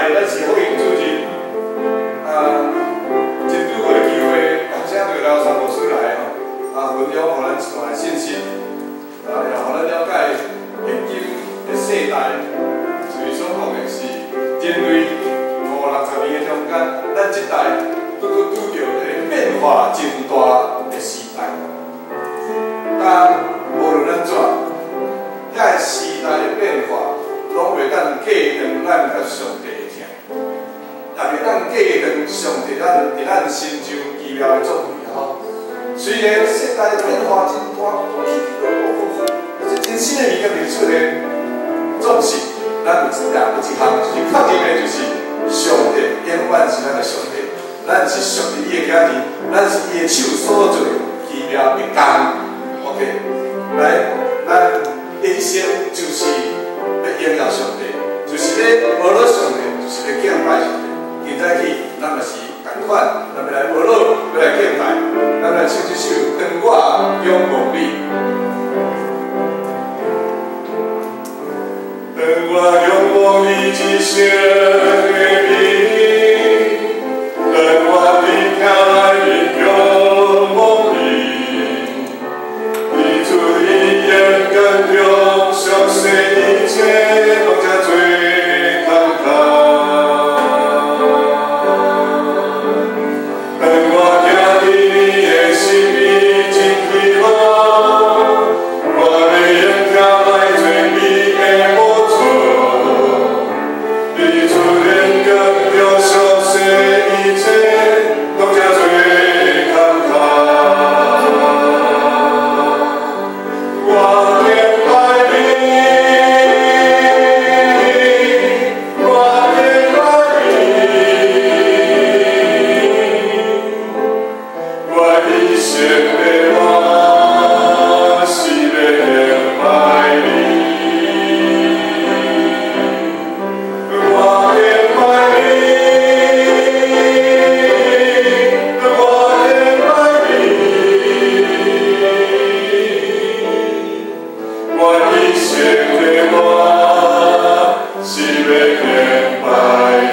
來，咱是福音主任。啊，真拄好的機會，請著劉三牧師來吼，啊，分享予咱一段的信息，啊，也予咱了解現今的世代，就是所講的是人類五六十年的中間，咱這代拄拄拄著這個變化真大的時代。但無論按怎，遐個時代的變化，攏袂當隔斷咱佮上帝的疼，也袂當隔斷上帝咱佇咱心中奇妙的作為吼。雖然世代的變化真大，起起落落，就是真新的物件佇出現，總是咱有一樣有一項就是確認的，就是上帝永遠是咱的上帝，咱是屬於伊的囝兒，咱是伊的手所做的奇妙的工。OK，來，咱的一生就是欲榮耀上帝，就是咧學樂上帝，就是咧敬拜上帝。今早起，咱嘛是仝款，咱欲來學樂，欲來敬拜，咱來唱這首《當我仰望你》。當我仰望你至聖的名，當我佇疼內面仰望你，你主伊眼光中熟悉一切，攏這做坎坷。當我行佇你的心意真喜樂，我的用疼來做你的寶座，你主眼光中熟悉一切，攏這做坎坷。我敬拜你，我敬拜你，我一生的我是欲敬拜你，我敬拜你，我敬拜你，我一生的我是欲敬拜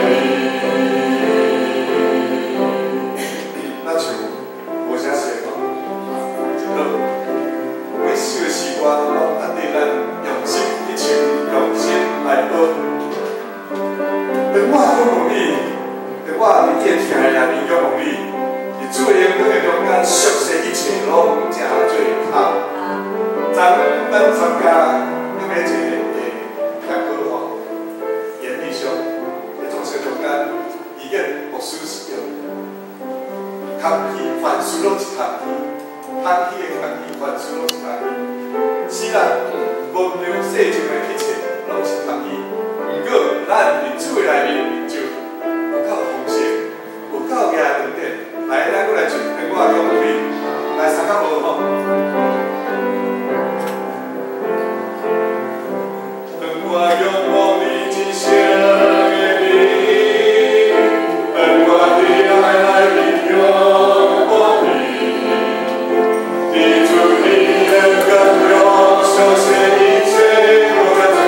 你。咱像無啥說吼，真好。每首的詩歌攏值得咱用心去唱，用心來學。當我仰望你，當我佇這疼的內面仰望你，佇主的恩典的中間，熟悉一切攏成做空。昨咱參加那個一個聽歌吼，演藝上，佇裝飾中間，伊見牧師是用空氣，凡事攏是空氣，空氣的空氣，凡事攏是空氣。是啦，無量世上的一切攏是空氣。毋過，咱佇主的內面就有夠豐盛，有夠額長短。來，咱閣來唱，當我仰望你，來三甲五吼。當我仰望你至聖的名，當我佇愛內面仰望你，佇主你眼光中熟悉一切，攏這做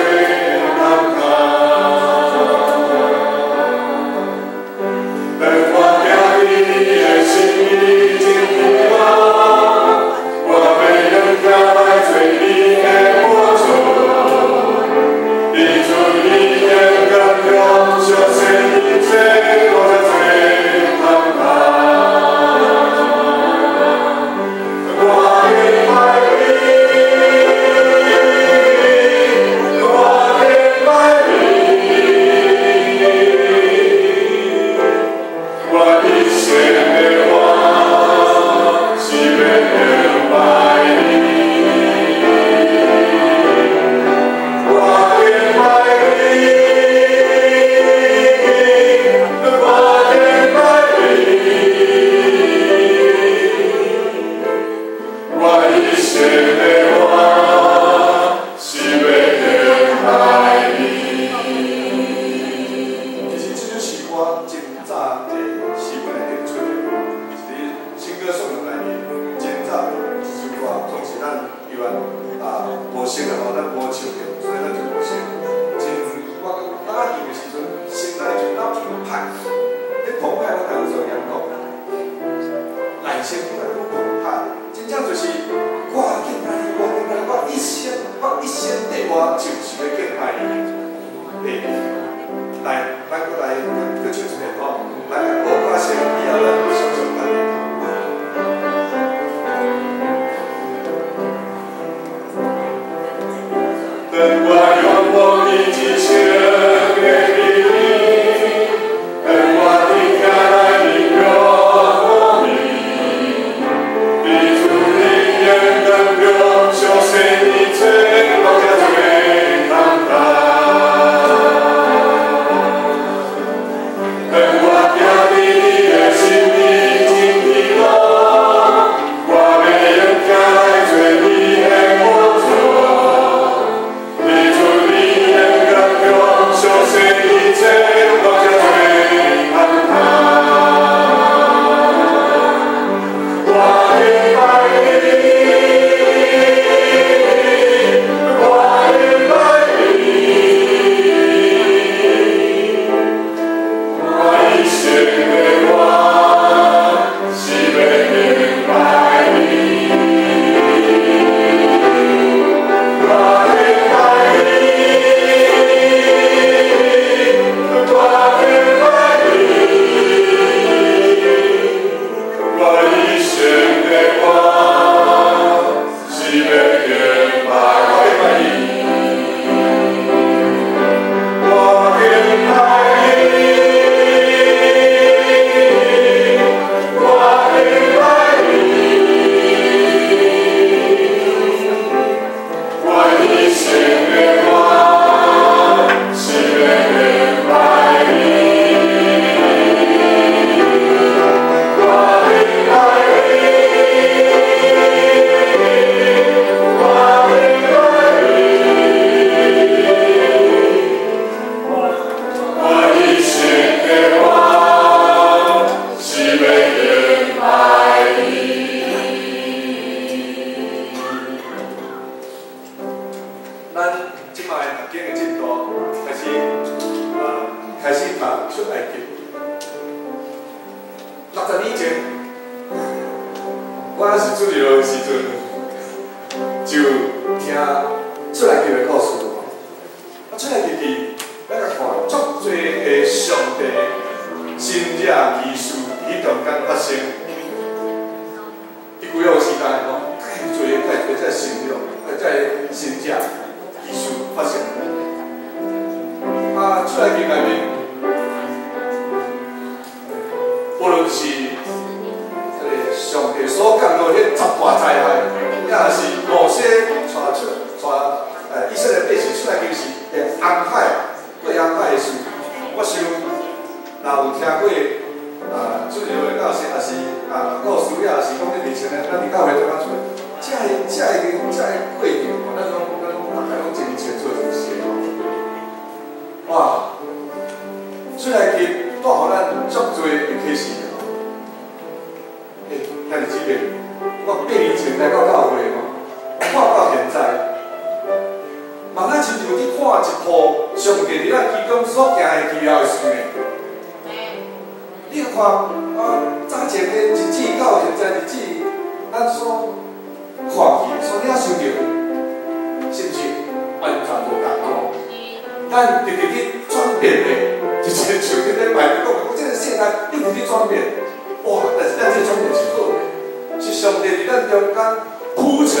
歌就是欲敬拜伊。来，咱閣來閣唱一遍吼，來，無歌聲以後咱雙雙等。等我仰望你一生的美麗，等我佇疼內面仰望你，佇主的眼光中，相信一切攏遮濟簡單。等我行佇你的心裡真喜樂，我欲用疼來做你的寶座。佇主的眼光中，相信一切攏遮濟簡單。我敬拜你，我敬拜你，我一生的我是欲敬拜你。我敬拜你，我敬拜你，我一生的我是欲敬拜你。我敬拜你，我敬拜你，我一生的我是欲敬拜你。我敬拜你，我敬拜你，我一生的我是欲敬拜你。咱這擺讀經的進度開始讀出埃及。60年前，我還是主日的時陣，就聽出埃及的故事。啊，出埃及記，咱來看足濟个上帝神蹟奇事佇彼中間發生。佇舊約時代吼，太濟太濟這神蹟，這神蹟奇事發生。啊，出埃及內面，無論是這个上帝所降落彼十大災害，抑是摩西帶出帶以色列百姓出埃及時的紅海過紅海的事，我想若有聽過主日的教師，抑是故事，抑是講你佇前咱佇教會中間出，這个過程吼，咱攏大概攏真清楚就是吼。哇，出埃及帶予咱足濟的啟示吼。兄弟姊妹，我8年前來到教會吼，看到現在，嘛咱親像佇看一部上帝佇咱其中所行的奇妙的事呢。你看啊，早前的日子到現在日子，咱所看見、所領受著，是毋是完全無仝吼？咱直直去轉變的，就親像頂禮拜講，講這個世代一直去轉變，哇！但是咱這個轉變是好的，是上帝佇咱中間鋪陳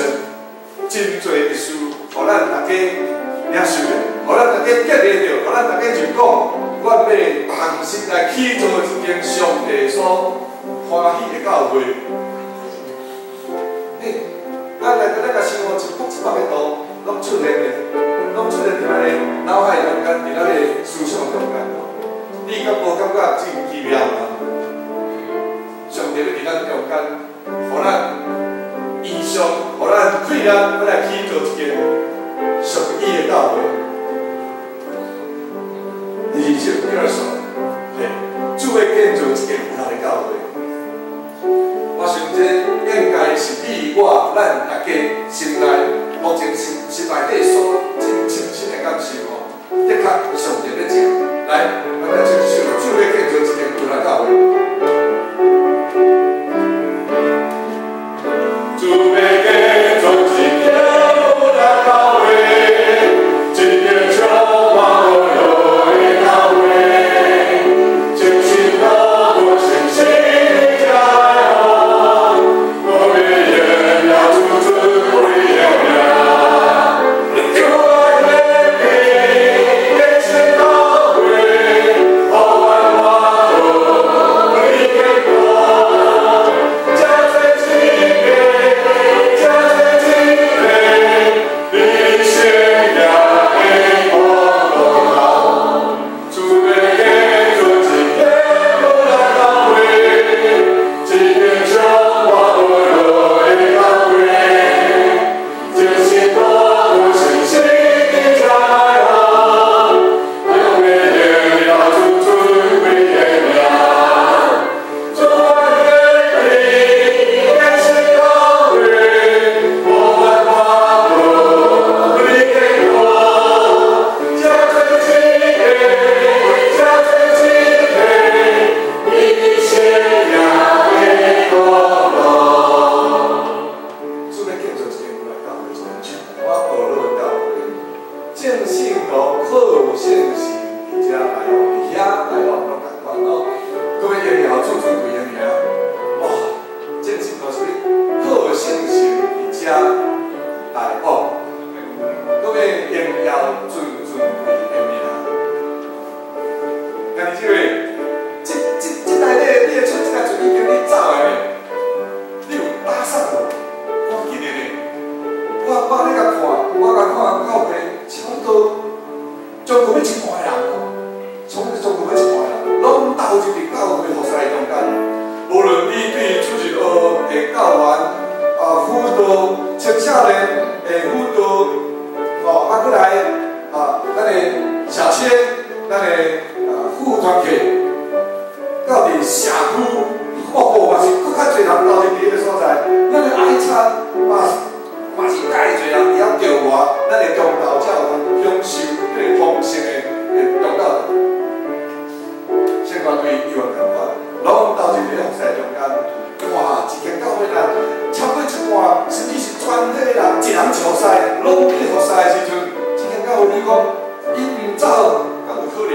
真濟的事，予咱大家領受的，予咱大家建立著，予咱大家就講，我欲同心來起造一間上帝所歡喜的教會。咱來咱共生活一幅一幅的圖，攏出現的，攏出現佇咱的腦海中間，佇咱的思想中間。你敢無感覺真奇妙嗎？上帝欲佇咱中間，予咱異象，予咱氣力，欲來起造一間屬於伊的教會。第二首，第二首，嘿，主欲建造一間有力的教會。我想這應該是你我咱大家心內目前心內底所真深深的感受吼。的確，上帝欲正。來，咱來唱一首，主欲建造一間有力教會。主欲建造一間有力教會，眾聖徒靠聖神佇遮來往，佇遐來往攏仝款哦。閣欲榮耀主尊貴的名，哇！眾聖徒是靠聖神佇遮來往，閣欲榮耀主尊貴的名。兄弟姊妹，這這這台你你的出這台船已經你走的呢，你有搭上無？我記得呢，我咧共看，我共看教會差不多將近欲一半人哦，差不多將近欲一半人，攏投入佇教會服侍中間。無論你對主日學的教員啊輔導青少年的輔導，哦啊閣來啊，咱的社青，咱的啊副團契，到佇社區，哦嘛是閣較濟人投入佇彼个所在，咱的愛餐嘛是介濟人佇遐著活，咱的中晝才有通享受這个豐盛的中晝。聖歌隊伊嘛仝款，攏投入佇咧服侍中間。哇，一間教會人超過一半，甚至是全體的人，一人一服侍，攏佇服侍的時陣，這間教會你講，伊毋走，敢有可能？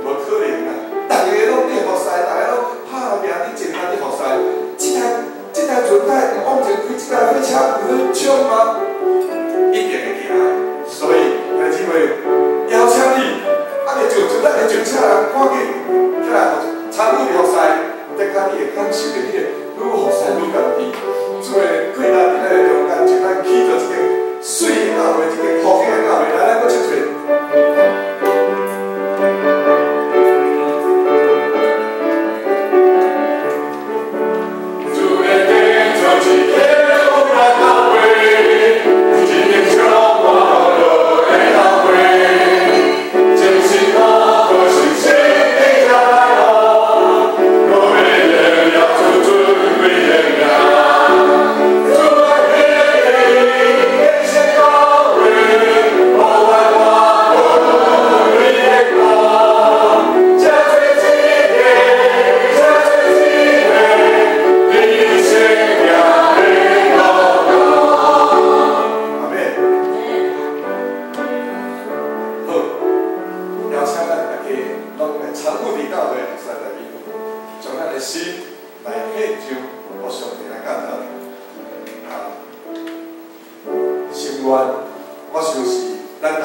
無可能啊！逐家攏佇服侍，逐家攏拍拼佇盡力佇服侍。這台船會往前開，這台火車有去衝嗎？一定會行的。所以，兄弟姊妹，邀請你，啊，袂上船，咱會上車人，趕緊起來參與服侍，的確你會感受著你會愈服侍愈甘甜。主的困難佇咱的中間，就咱起做一間媠的教會，一間復興的教會，來，咱閣唱一遍。主的殿做一間有力教會，一間充滿樂的教會，眾聖徒靠聖神佇遮來往，閣欲榮耀主尊貴的名。主愛顯現聖教會，無萬萬無的光，這做一個，這做一個，佇聖行的路途。阿們。好，邀請咱大家攏來參與佇教會服侍內面，將咱的心來獻上，予上帝來感動。啊，心願，我相信咱逐家